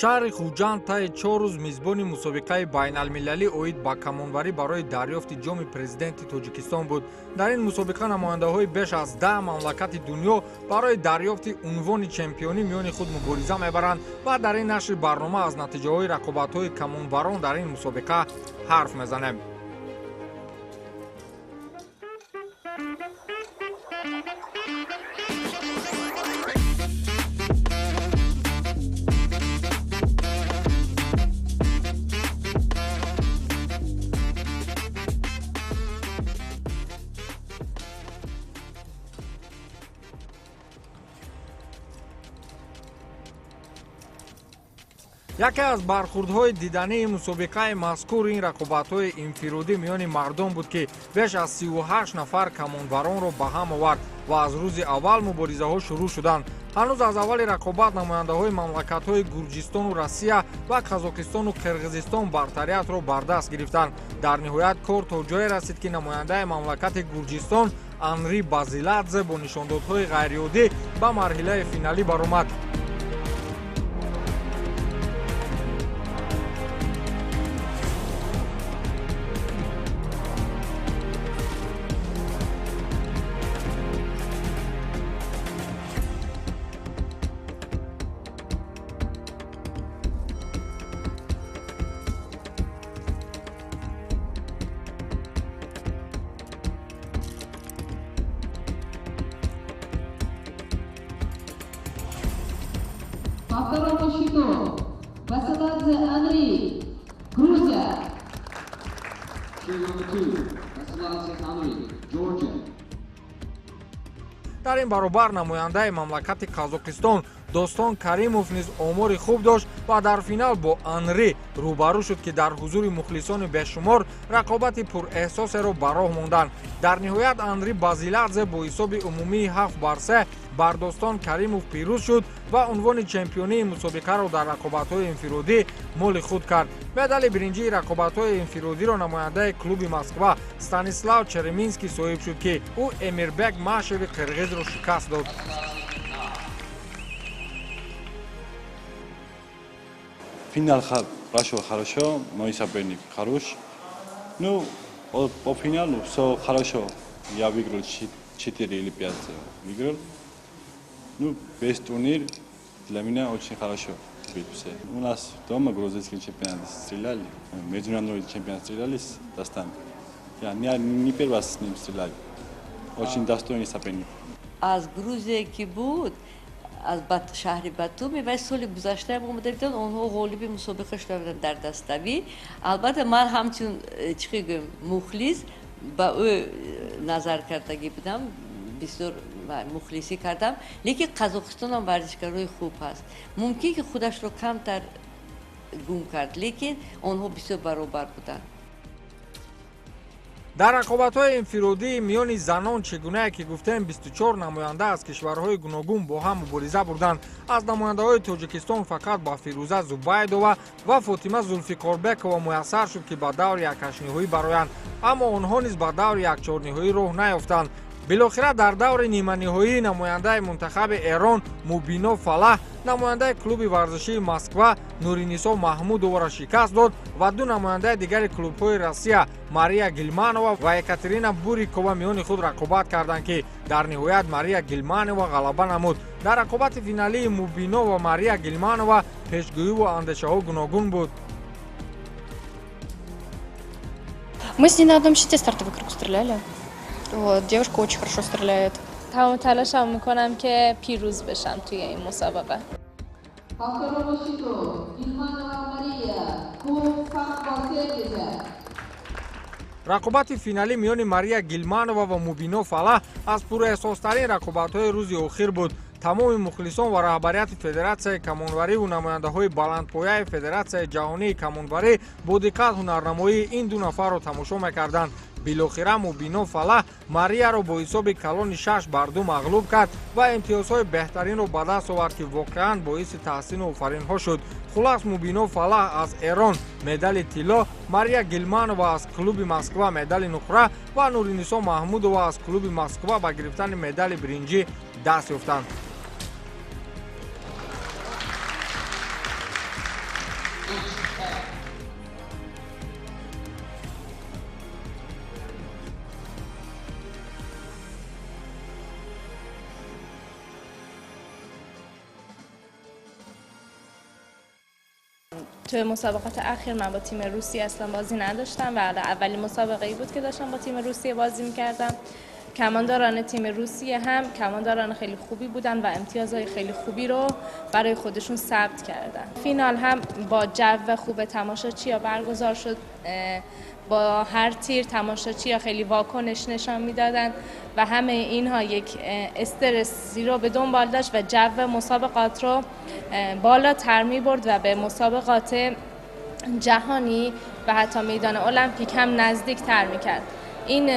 Шаҳри Хуҷанд таи 4 рӯз мизбони мусобиқаи байналмилалӣ оид ба камонварӣ барои дарёфти ҷоми президенти Тоҷикистон буд. Дар ин мусобиқа намояндаҳои беш аз 10 мамлакати дунё барои дарёфти унвони чемпионӣ миёни худ мубориза мебаранд ва дар ин нашри барнома аз натиҷаҳои рақобатҳои камонварон дар ин мусобиқа ҳарф мезанем. Яке аз бархурдҳои дидании мусобиқаи мазкур ин рақобатҳои инфиродӣ миёни мардон буд, ки беш аз 38 нафар камонваронро ба ҳам овард ва аз рӯзи аввал муборизаҳо шурӯъ шуданд. Ҳанӯз аз аввали рақобат намояндаҳои мамлакатҳои Гурҷистону Россия ва Қазоқистону Қирғизистон бартариятро бар даст гирифтанд. Дар ниҳоят кор то ҷое расид, ки намояндаи мамлакати Гурҷистон Анри Базиладзе бо нишондодҳои ғайриоддӣ ба марҳилаи финалӣ баромад. По второму счету Басиладзе Анри, Грузия. Дар ин баробар намояндаи мамлакати Қазоқистон Достон Каримов низ омори хуб дошт ва дар финал бо Анри рӯбарӯ шуд, ки дар ҳузури мухлисони бешумор рақобати пурэҳсосеро ба роҳ монданд. Дар ниҳоят Анри Базиладзе бо ҳисоби умумии 7-3 бар Достон Каримов пирӯз шуд ва унвони чемпионии мусобиқаро дар рақобатҳои инфиродӣ моли худ кард. Медали биринҷии рақобатҳои инфиродиро намояндаи клуби Москва Станислав Череминский соҳиб шуд, ки ӯ Эмирбек Машеви қирғизро шикаст дод. Финал прошел хорошо, мой соперник хорош. Ну, по финалу все хорошо. Я выиграл 4 или 5 выиграл. Ну, весь турнир для меня очень хорошо. У нас дома грузинский чемпионат стреляли, международный чемпионат стреляли с Дастаном. Я не первый раз с ним стрелял. Очень достойный соперник. Аз Грузия ки буд, аз шаҳри Батуми ва соли гузаштаам омада буданд, онҳо ғолиби мусобиқа шуда буданд дар даставӣ. Албатта ман ҳамчун чӣ гӯем мухлис ба ӯ назар кардагӣ будам, бисёр мухлисӣ кардам, лекин Қазоқистонам варзишгарои хуб ҳаст. Мумкин ки худашро камтар гум кард, лекин онҳо бисёр баробар буданд. Дар рақобатҳои инфиродии миёни занон, чӣ гунае ки гуфтем, 24 намоянда аз кишварҳои гуногун бо ҳам мубориза бурданд. Аз намояндаҳои Тоҷикистон фақат ба Фирӯза Зубайдова ва Фотима Зулфиқорбекова муяссар шуд, ки ба даври якҳаштниҳоӣ бароянд, аммо онҳо низ ба даври якчорниҳоӣ роҳ наёфтанд. Билохира дар даври ниманиҳоии намояндаи мунтахаби Эрон Мубино Фалаҳ намояндаи клуби варзишии Москва Нуринисо Маҳмудоваро шикаст дод ва ду намояндаи дигари клубҳои Россия Мария Гилманова ва Екатерина Бурикова миёни худ рақобат карданд, ки дар ниҳоят Мария Гилманова ғалаба намуд. Дар рақобати финалии Мубино ва Мария Гилманова пешгӯиву андешаҳо гуногун буд. Мы с ней на одном щите стартовый круг стреляли. Вот, девушка очень хорошо стреляет. تمام تلاشم میکنم که پیروز بشم توی این مسابقه. По второму счету Гилманова Мария, клуб Фанбо. Рақобати финалӣ миёни Мария Гилманова ва Мубино Фалаҳ аз пурэҳсостарин рақобатҳои рӯзи охир буд. Тамоми мухлисон ва раҳбарияти федератсияи камонвариву намояндаҳои баландпояи федератсияи ҷаҳонии камонварӣ бо диққат ҳунарнамоии ин ду нафарро тамошо мекарданд. Билохира Мубино Фалаҳ Марияро бо ҳисоби калони 6-2 мағлуб кард ва имтиёзҳои беҳтаринро ба даст овард, ки воқеан боиси таҳсину офаринҳо шуд. Хулас, Мубино Фалаҳ аз Эрон медали тилло, Мария Гилманова аз клуби Москва медали нуқра ва Нуринисо Маҳмудова аз клуби Москва ба гирифтани медали биринҷӣ даст ёфтанд. توی مسابقات اخیر من با تیم روسیه اصلا بازی نداشتم و اولین مسابقه ای بود که داشتم با تیم روسیه بازی میکردم. کمانداران تیم روسیه هم کمانداران خیلی خوبی بودن و امتیازهای خیلی خوبی رو برای خودشون ثبت کردن. فینال هم با جو خوب تماشاچی‌ها برگزار شد. با هر تیر تماشاچی‌ها خیلی واکنش نشان میدادن و همه اینها یک استرسی رو به دنبال داشت و جو مسابقات رو بالاتر می‌برد و به مسابقات جهانی و حتی میدان المپیک هم نزدیک‌تر می‌کرد. این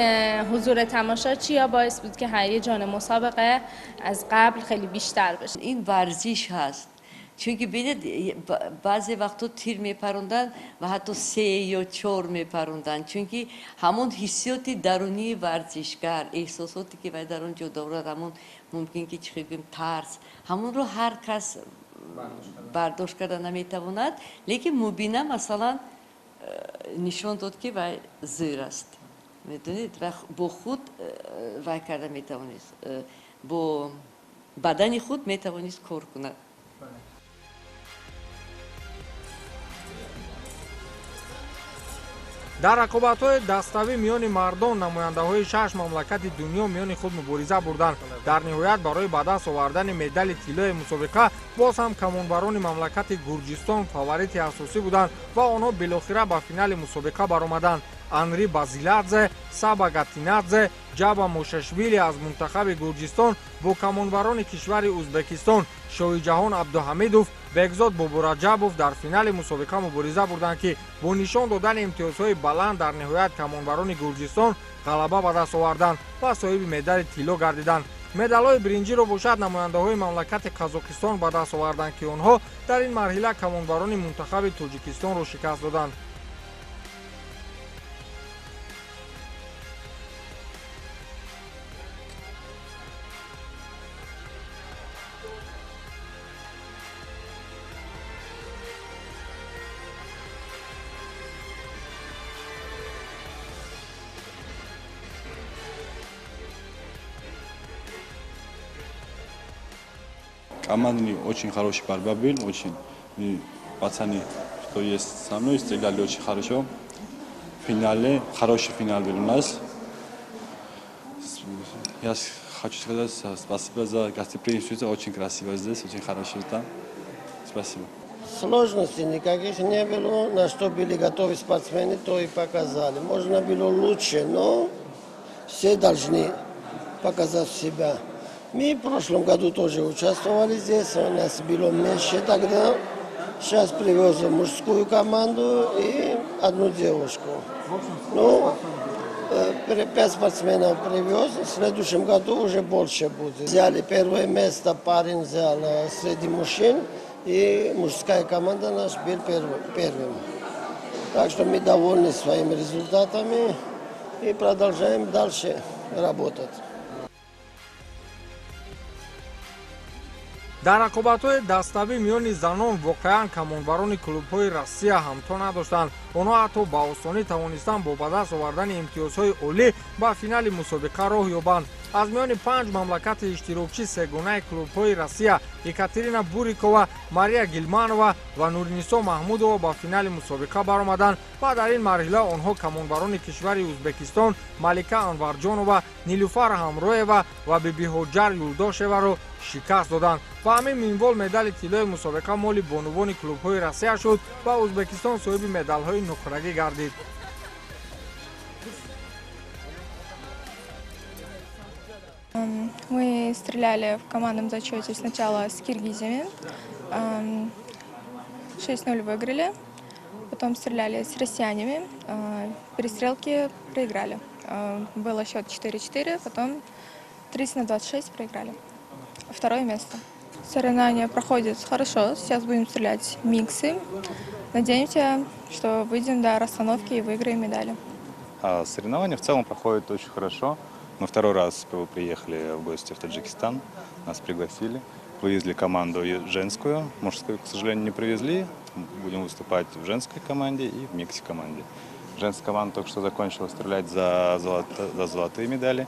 حضور تماشاچی‌ها باعث بود که هیجان مسابقه از قبل خیلی بیشتر بشه. این ورزش هست، چون ببینید بعضی وقتا تیر میپروندن و حتی 3 یا 4 میپروندن، چون که همون حسیات درونی ورزشکار، احساساتی که باید در اونجا دارد، همون ممکن که چه بگیم ترس، همون رو هر کس برداشت کرده نمیتواند. لیکن مبینه مثلا نشان داد که وای زیر است، میدونید، و با خود وای کرده میتوانست، با بدن خود میتوانست کار کند. Дар рақобатҳои даставӣ миёни мардон намояндаҳои 6 мамлакати дунё миёни худ мубориза бурданд. Дар ниҳоят барои ба даст овардани медали тиллои мусобиқа боз ҳам камонбарони мамлакати Гурҷистон фаворити асосӣ буданд ва онҳо билохира ба финали мусобиқа баромаданд. Анри Базиладзе, Саба Гатинадзе, Ҷаба Мошашвили аз мунтахаби Гурҷистон бо камонбарони кишвари Узбекистон Шоҳиҷаҳон Абдуҳамидов, Бекзод Бобураҷабов дар финали мусобиқа мубориза бурданд, ки бо нишон додани имтиёзҳои баланд дар ниҳоят камонбарони Гурҷистон ғалаба ба даст оварданд ва соҳиби медали тилло гардиданд. Медалҳои биринҷиро бошад намояндаҳои мамлакати Қазоқистон ба даст оварданд, ки онҳо дар ин марҳила камонбарони мунтахаби Тоҷикистонро шикаст доданд. Командный очень хороший борьба был, очень. И пацаны, что есть со мной, стреляли очень хорошо. В финале, хороший финал был у нас. Я хочу сказать спасибо за гостеприимство, очень красиво здесь, очень хорошо там. Спасибо. Сложностей никаких не было, на что были готовы спортсмены, то и показали. Можно было лучше, но все должны показать себя. Мы в прошлом году тоже участвовали здесь, у нас было меньше тогда. Сейчас привезем мужскую команду и одну девушку. Ну, 5 спортсменов привез, в следующем году уже больше будет. Взяли первое место, парень взял среди мужчин, и мужская команда наш был первым. Так что мы довольны своими результатами и продолжаем дальше работать. Дар рақобатҳои даставӣ миёни занон воқеан камонбарони клубҳои Россия ҳамто надоштанд. Онҳо ҳатто ба осонӣ тавонистанд бо ба даст овардани имтиёзҳои олӣ ба финали мусобиқа роҳ ёбанд. Аз миёни 5 мамлакати иштирокчӣ сегонаи клубҳои Россия Екатерина Бурикова, Мария Гилманова ва Нуринисо Маҳмудова ба финали мусобиқа баромаданд ва дар ин марҳила онҳо камонбарони кишвари Узбекистон Малика Анварҷонова, Нилюфар Ҳамроева ва Бибиҳоҷар Юлдошеваро шикаст доданд. Ба ҳамин минвол медали тиллои мусобиқа моли бонувони клубҳои Россия шуд ва Узбекистон соҳиби медалҳои нуқрагӣ гардид. Мы стреляли в командном зачете сначала с киргизами, 6-0 выиграли, потом стреляли с россиянами, перестрелки проиграли. Было счет 4-4, потом 30-26 проиграли. Второе место. Соревнования проходят хорошо. Сейчас будем стрелять миксы. Надеемся, что выйдем до расстановки и выиграем медали. Соревнования в целом проходят очень хорошо. Мы второй раз приехали в гости в Таджикистан, нас пригласили. Вывезли команду женскую, мужскую, к сожалению, не привезли. Будем выступать в женской команде и в миксе команде. Женская команда только что закончила стрелять за золотые медали.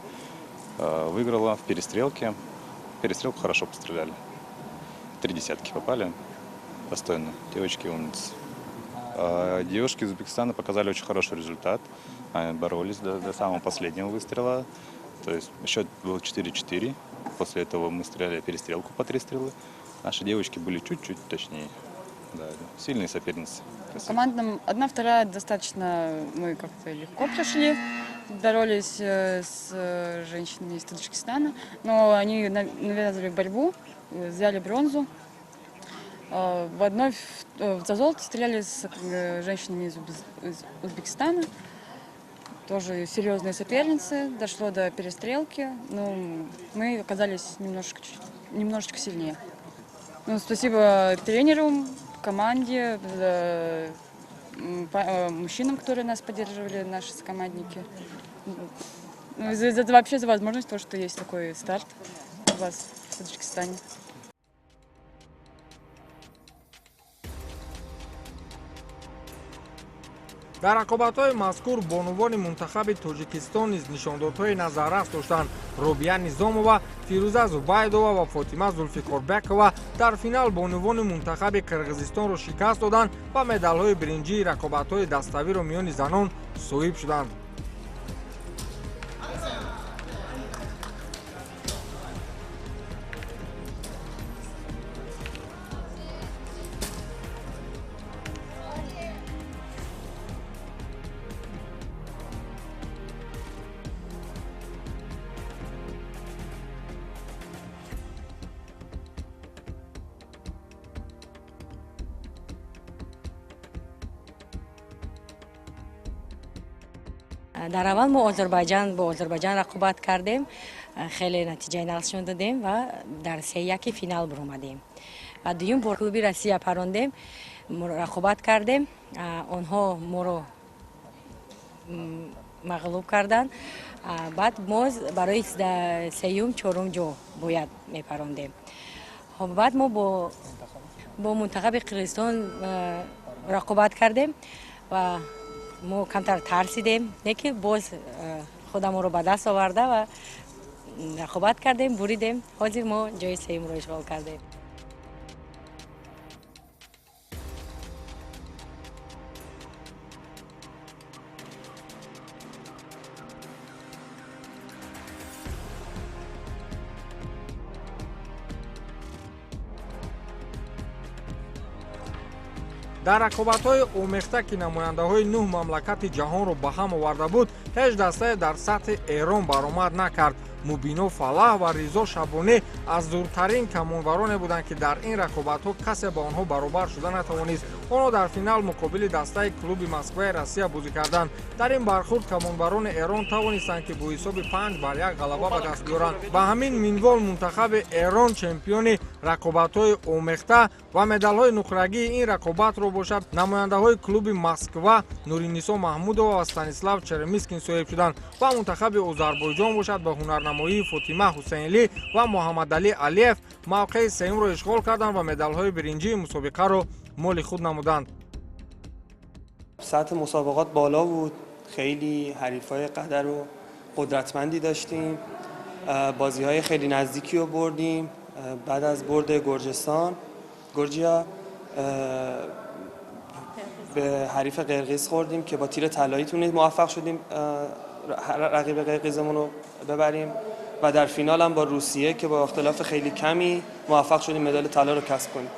Выиграла в перестрелке. В перестрелку хорошо постреляли. 3 десятки попали. Достойно. Девочки умницы. Девушки из Узбекистана показали очень хороший результат. Они боролись до самого последнего выстрела. То есть счет был 4-4. После этого мы стреляли перестрелку по 3 стрелы. Наши девочки были чуть-чуть точнее. Да, сильные соперницы. В командном 1-2 достаточно мы как-то легко прошли. Боролись с женщинами из Таджикистана. Но они навязывали борьбу, взяли бронзу. В одной за золото стреляли с женщинами из Узбекистана. Тоже серьезные соперницы. Дошло до перестрелки. Но мы оказались немножечко сильнее. Ну, спасибо тренеру, команде, мужчинам, которые нас поддерживали, наши сокомандники. Ну, вообще за возможность, то, что есть такой старт у вас в Таджикистане. Дар рақобатҳои мазкур бонувони мунтахаби Тоҷикистон низ нишондодҳои назаррас доштанд. Робия Низомова, Фирӯза Зубайдова ва Фотима Зулфиқорбекова дар финал бонувони мунтахаби Қирғизистонро шикаст доданд ва медалҳои биринҷии рақобатҳои даставиро миёни занон соҳиб шуданд. Дар аввал мо Озарбойҷон бо Озарбойҷон рақобат кардем, хеле натиҷаи нағз додем ва дар 3-1 финал баромадем. Ва дуюм бор клуби Россия парондем, рақобат кардем, онҳо моро мағлуб карданд. Баъд мо барои сеюм, чорум ҷо бояд мепарондем. Баъд мо бо мунтахаби Қирғизистон рақобат кардем ва мо камтар тарсидем, не ки боз худамонро ба даст оварда ва рақобат кардем, буридем. Ҳозир мо ҷои сеюмро ишғол кардем. Дар рақобатҳои омехта, ки намояндаҳои 9 мамлакати ҷаҳонро ба ҳам оварда буд, ҳеҷ дастае дар сатҳи Эрон баромад накард. Мубино Фалаҳ ва Ризо Шабонӣ аз зуртарин камонвароне буданд, ки дар ин рақобатҳо касе ба онҳо баробар шуда натавонист. Онҳо дар финал муқобили дастаи клуби Москваи Россия бозӣ карданд. Дар ин бархурд камонварони Эрон тавонистанд, ки бо ҳисоби 5-1 ғалаба ба даст биёранд. Ба ҳамин минвол мунтахаби Эрон чемпиони рақобатҳои омехта ва медалҳои нуқрагии ин рақобатро бошад намояндаҳои клуби Москва Нуриннисо Маҳмудова ва Станислав Черемискин соҳиб шуданд ва мунтахаби Озарбойҷон бошад ба ҳунарнамоии Фотима Ҳусейнлӣ ва Муҳаммадалӣ Алиев мавқеи сеюмро ишғол карданд ва медалҳои биринҷии мусобиқаро моли худ намуданд. سطح مسابقات بالا بود، خیلی حریفای قدر و قدرتمندی داشتیم، بازی‌های خیلی نزدیکی رو بردیم. بعد از برد گرجستان، گرجیا به حریف قرقیز خوردیم که با تیر طلایی تونید موفق شدیم رقیب قرقیزمون رو ببریم و در فینال هم با روسیه که با اختلاف خیلی کمی موفق شدیم مدال طلا رو کسب کنیم.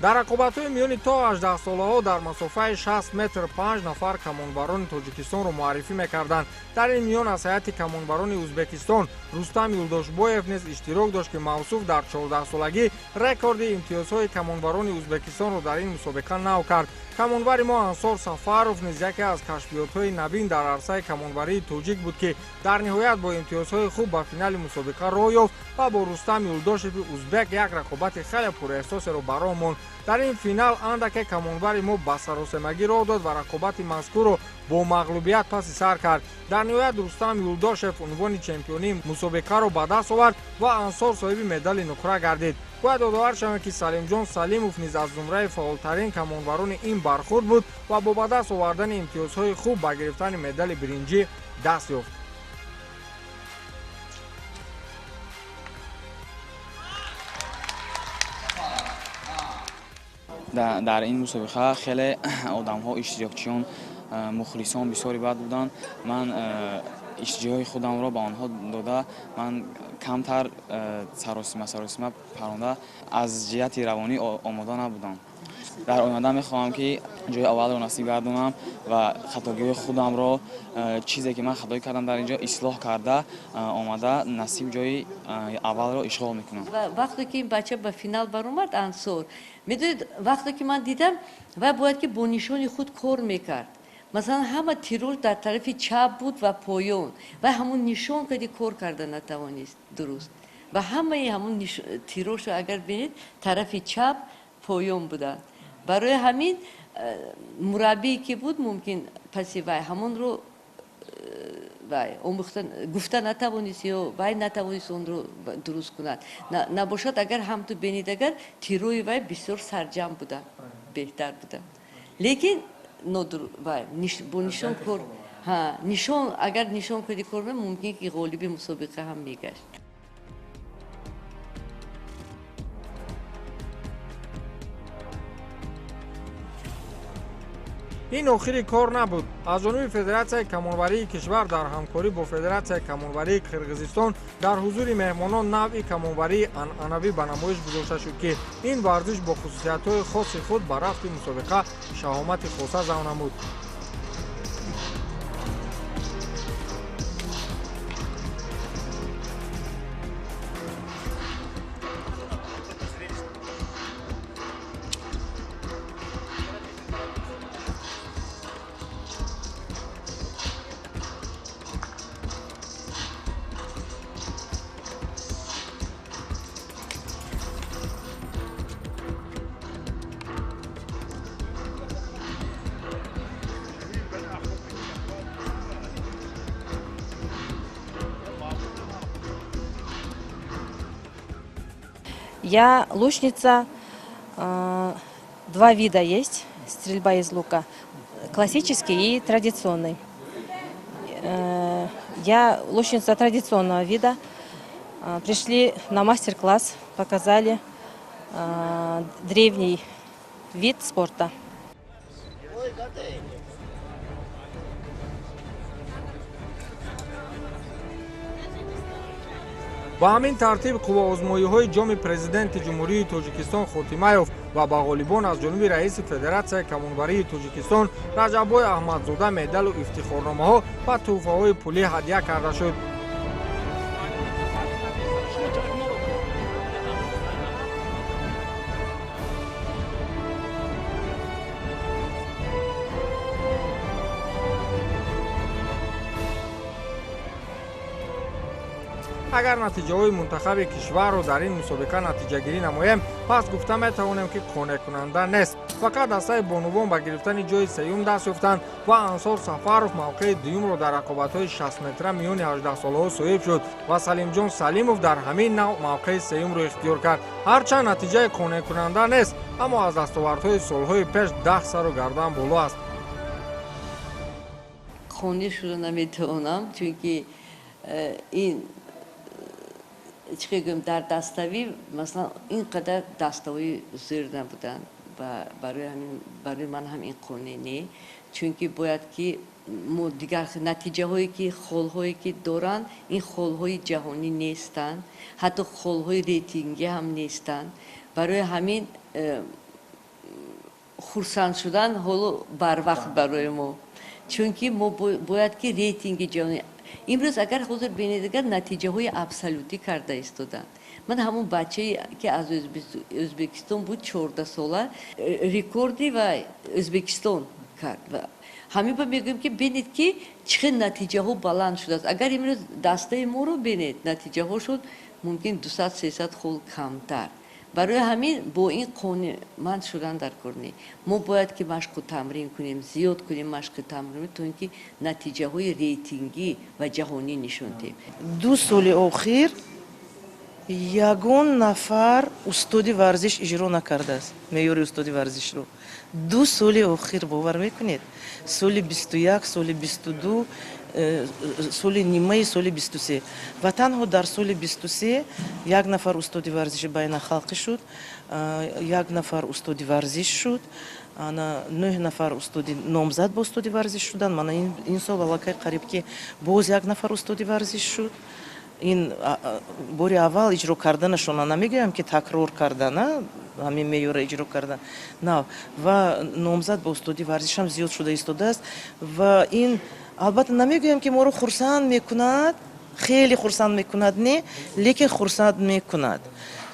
Дар рақобатҳои миёни то 18-солаҳо дар масофаи 60 метр 5 нафар камонбарони Тоҷикистонро муаррифӣ мекарданд. Дар ин миён аз ҳайати камонбарони Ӯзбекистон Рустам Юлдошбоев низ иштирок дошт, ки мавсуф дар 14-солагӣ рекорди имтиёзҳои камонбарони Ӯзбекистонро дар ин мусобиқа нав кард. Камонбари мо Ансор Сафаров низ яке аз кашфиётҳои навин дар арсаи камонбарии тоҷик буд, ки дар ниҳоят бо имтиёзҳои хуб ба финали мусобиқа роҳ ёфт ва бо Рустам Юлдошеви узбек як рақобати хеле пурэҳсосеро ба роҳ монд. Дар ин финал андаке камонбари мо ба саросемагӣ роҳ дод ва рақобати мазкурро бо мағлубият паси сар кард. Дар ниҳоят Рустам Юлдошев унвони чемпионии мусобиқаро ба даст овард ва Ансор соҳиби медали нуқра гардид. Бояд ёдовар шавем, ки Салимҷон Салимов низ аз зумраи фаъолтарин камонбарони ин бархурд буд ва бо ба даст овардани имтиёзҳои хуб ба гирифтани медали биринҷӣ даст ёфт. Дар ин мусобиқа хеле одамҳо, иштирокчиён, мухлисон бисёри бад буданд. Ман иштиҷоҳи худамро ба онҳо дода, ман камтар саросима паронда, аз ҷиҳати равонӣ омода набудам. Дар оянда мехоҳам, ки ҷои аввалро насиб гардонам ва хатогиҳои худамро, чизе ки ман хатоӣ кардам дар ин ҷо ислоҳ карда омада, насиб ҷои аввалро ишғол мекунам. Вақте ки ин бача ба финал баромад, Ансор, медонед, вақте ки ман дидам, вай бояд ки бо нишони худ кор мекард. Масалан, ҳама тирош дар тарафи чап буд ва поён, вай ҳамун нишон кади кор карда натавонист дуруст. Ва ҳамаи ҳамун тирошро агар бинед, тарафи чап поён буданд. Барои ҳамин мураббие ки буд, мумкин паси вай ҳамонро вай омӯхта гуфта натавонист ё вай натавонист онро дуруст кунад. Набошад, агар ҳамту бинед, агар тирои вай бисёр сарҷам буданд, беҳтар буданд. Лекин бо нишон кор, нишон агар нишон кади кор мумкин ки ғолиби мусобиқа ҳам мегашт. Ин охири кор набуд. Аз ҷониби Федератсияи камонварии кишвар дар ҳамкорӣ бо Федератсияи камонварии Қирғизистон дар ҳузури меҳмонон навъи камонварии анъанавӣ ба намоиш гузошта шуд, ки ин варзиш бо хусусиятҳои хоси худ ба рафти мусобиқа шаҳомати хоса зав намуд. Я лучница, два вида есть стрельба из лука, классический и традиционный. Я лучница традиционного вида. Пришли на мастер-класс, показали древний вид спорта. Ба ҳамин тартиб қувваозмоиҳои ҷоми президенти Ҷумҳурии Тоҷикистон хотима ёфт ва ба ғолибон аз ҷониби раиси Федератсияи камонварии Тоҷикистон Раҷаббой Аҳмадзода медалу ифтихорномаҳо ва тӯҳфаҳои пулӣ ҳадя карда шуд. Агар натиҷаҳои мунтахаби кишварро дар ин мусобиқа натиҷагирӣ намоем, пас гуфта метавонем, ки қонеъкунанда нест. Фақат дастаи бонувон ба гирифтани ҷои сеюм даст ёфтанд ва Ансор Сафаров мавқеи дуюмро дар рақобатҳои 60 метра миёни 18-солаҳо соҳиб шуд ва Салимҷон Салимов дар ҳамин навъ мавқеи сеюмро ихтиёр кард. Ҳарчанд натиҷаи қонеъкунанда нест, аммо аз дастовардҳои солҳои пеш 10 сару гардан боло аст. Қонеъ шуда наметавонам, чунки ин чӣ гӯем, дар даставӣ масалан ин қадар даставӣ зӯр набуданд. Барои ман ҳам ин қонеъ не, чунки бояд ки мо дигар натиҷаҳое ки холҳое ки доранд, ин холҳои ҷаҳонӣ нестанд, ҳатто холҳои рейтингӣ ҳам нестанд. Барои ҳамин Хурсанд шудан ҳоло барвақт барои мо, чунки мо бояд ки рейтинги ҷаҳонӣ имрӯз агар ҳозир бинед, агар натиҷаҳои абсолютӣ карда истоданд. Ман ҳамон бачае ки аз Ӯзбекистон буд, 14 сола, рекорди ва Ӯзбекистон кард. Ва ҳамин ба мегӯем ки бинед, ки чӣ хел натиҷаҳо баланд шудааст. Агар имрӯз дастаи моро бинед, натиҷаҳошон мумкин 200-300 хол камтар. Барои ҳамин бо ин қонеъманд шудан дар кор не. Мо бояд ки машқу тамрин кунем, зиёд кунем машқи тамрин, то ин ки натиҷаҳои рейтингӣ ва ҷаҳонӣ нишон диҳем. 2 соли охир ягон нафар устоди варзиш иҷро накардааст меъёри устоди варзишро. 2 соли охир, бовар мекунед, соли 21, соли 22, соли нимаи соли 23 ва танҳо дар соли 23 як нафар устоди варзиши байналхалқӣ шуд, як нафар устоди варзиш шуд, ана нӯҳ нафар устоди номзад ба устоди варзиш шуданд. Мана ин сол аллакай қариб ки боз як нафар устоди варзиш шуд. Ин бори аввал иҷро карданашона, намегӯям ки такрор кардана, ҳамин меъёрро иҷро кардан нав. Ва номзад ба устоди варзишам зиёд шуда истодааст. Ва ин албатта намегӯям ки моро хурсанд мекунад, хеле хурсанд мекунад, не, лекин хурсанд мекунад,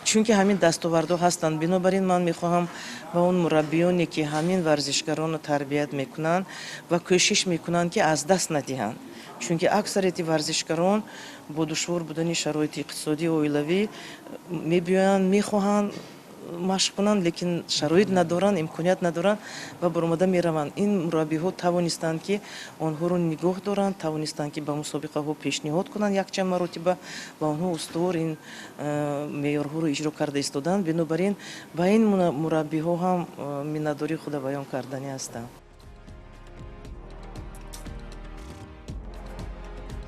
чунки ҳамин дастовардҳо ҳастанд. Бинобар ин ман мехоҳам ба он мураббиёне, ки ҳамин варзишгаронро тарбият мекунанд ва кӯшиш мекунанд, ки аз даст надиҳанд, чунки аксарияти варзишгарон бо душвор будани шароити иқтисодии оилавӣ мебиёянд, мехоҳанд машқ кунанд, лекин шароит надоранд, имконият надоранд ва баромада мераванд. Ин мураббиҳо тавонистанд, ки онҳоро нигоҳ доранд, тавонистанд, ки ба мусобиқаҳо пешниҳод кунанд якчанд маротиба ва онҳо устувор ин меъёрҳоро иҷро карда истоданд. Бинобар ин ба ин мураббиҳо ҳам миннатдории худа баён карданӣ ҳастам.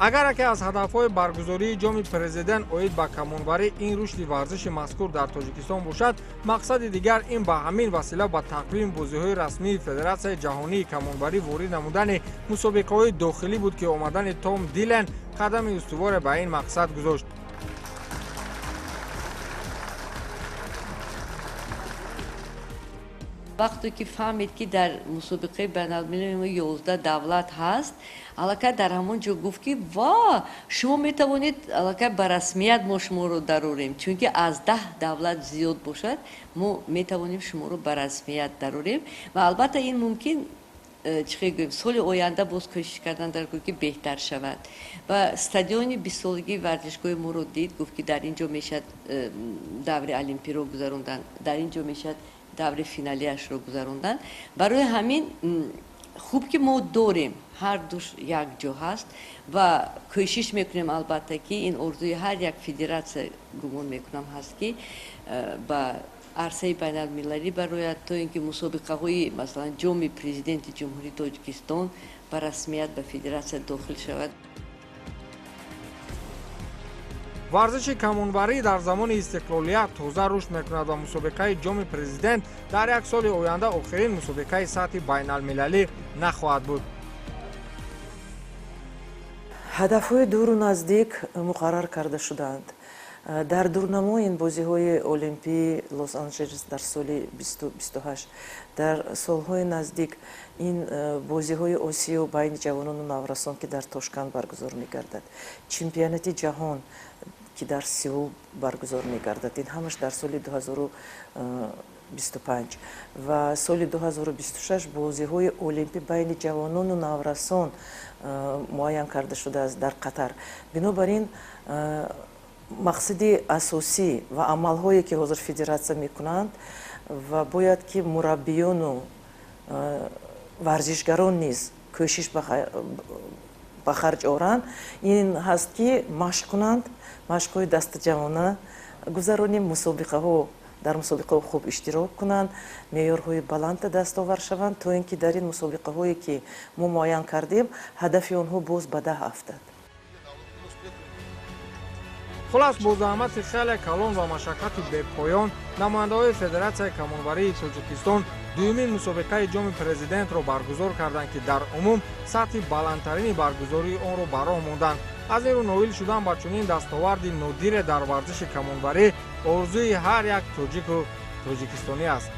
Агар яке аз ҳадафҳои баргузории Ҷоми Президент оид ба камонварӣ ин рушди варзиши мазкур дар Тоҷикистон бошад, мақсади дигар ин ба ҳамин васила ба тақвими бозиҳои расмии Федератсияи ҷаҳонии камонварӣ ворид намудани мусобиқаҳои дохилӣ буд, ки омадани Том Дилен қадами устуворе ба ин мақсад гузошт. Вақте ки фаҳмид, ки дар мусобиқаи байналмилалии мо 11 давлат ҳаст, аллакай дар ҳамон ҷо гуфт, ки ва шумо метавонед, аллакай ба расмият мо шуморо дарорем, чунки аз 10 давлат зиёд бошад, мо метавонем шуморо ба расмият дарорем. Ва албатта ин мумкин чӣ хел гӯем, соли оянда боз кӯшиш кардан дар кор, ки беҳтар шавад. Ва стадиони 20-солагии варзишгоҳи моро дид, гуфт, ки дар ин ҷо мешавад даври олимпиро гузарондан, дар ин ҷо мешавад даври финалиашро гузарондан. Барои ҳамин хуб, ки мо дорем, ҳар душ якҷо ҳаст ва кӯшиш мекунем. Албатта, ки ин орзуи ҳар як федератсия, гумон мекунам, ҳаст, ки ба арсаи байналмилалӣ барояд, то ин ки мусобиқаҳои, масалан, Ҷоми Президенти Ҷумҳурии Тоҷикистон ба расмият ба федератсия дохил шавад. Варзиши камонварӣ дар замони истиқлолият тоза рушд мекунад ва мусобиқаи Ҷоми Президент дар як соли оянда охирин мусобиқаи сатҳи байналмилалӣ нахоҳад буд. Ҳадафҳои дуру наздик муқаррар карда шудаанд. Дар дурнамои ин бозиҳои олимпии Лос Анҷелес дар соли 2028, дар солҳои наздик ин бозиҳои Осиё байни ҷавонону наврасон, ки дар Тошканд баргузор мегардад, чемпионати ҷаҳон, ки дар Сеул баргузор мегардад, ин ҳамаш дар соли 2025 ва соли 2026 бозиҳои олимпӣ байни ҷавонону наврасон муайян карда шудааст дар Қатар. Бинобар ин мақсади асосӣ ва амалҳое, ки ҳозир федератсия мекунанд, ва бояд ки мураббиёну варзишгарон низ кӯшиш ба харҷ оранд, ин ҳаст, ки машқ кунанд, машқҳои дастаҷамъона гузаронем, мусобиқаҳо, дар мусобиқаҳо хуб иштирок кунанд, меъёрҳои баланда дастовар шаванд, то ин ки дар ин мусобиқаҳое, ки мо муайян кардем, ҳадафи онҳо боз ба даҳ афтад. Хулас, бо заҳмати хеле калон ва машаққати бепоён намояндаҳои Федератсияи камонварии Тоҷикистон дуюмин мусобиқаи Ҷоми Президентро баргузор карданд, ки дар умум сатҳи баландтарини баргузории онро ба роҳ монданд. Аз ин рӯ ноил шудан ба чунин дастоварди нодире дар варзиши камонварӣ орзуи ҳар як тоҷику тоҷикистонӣ аст.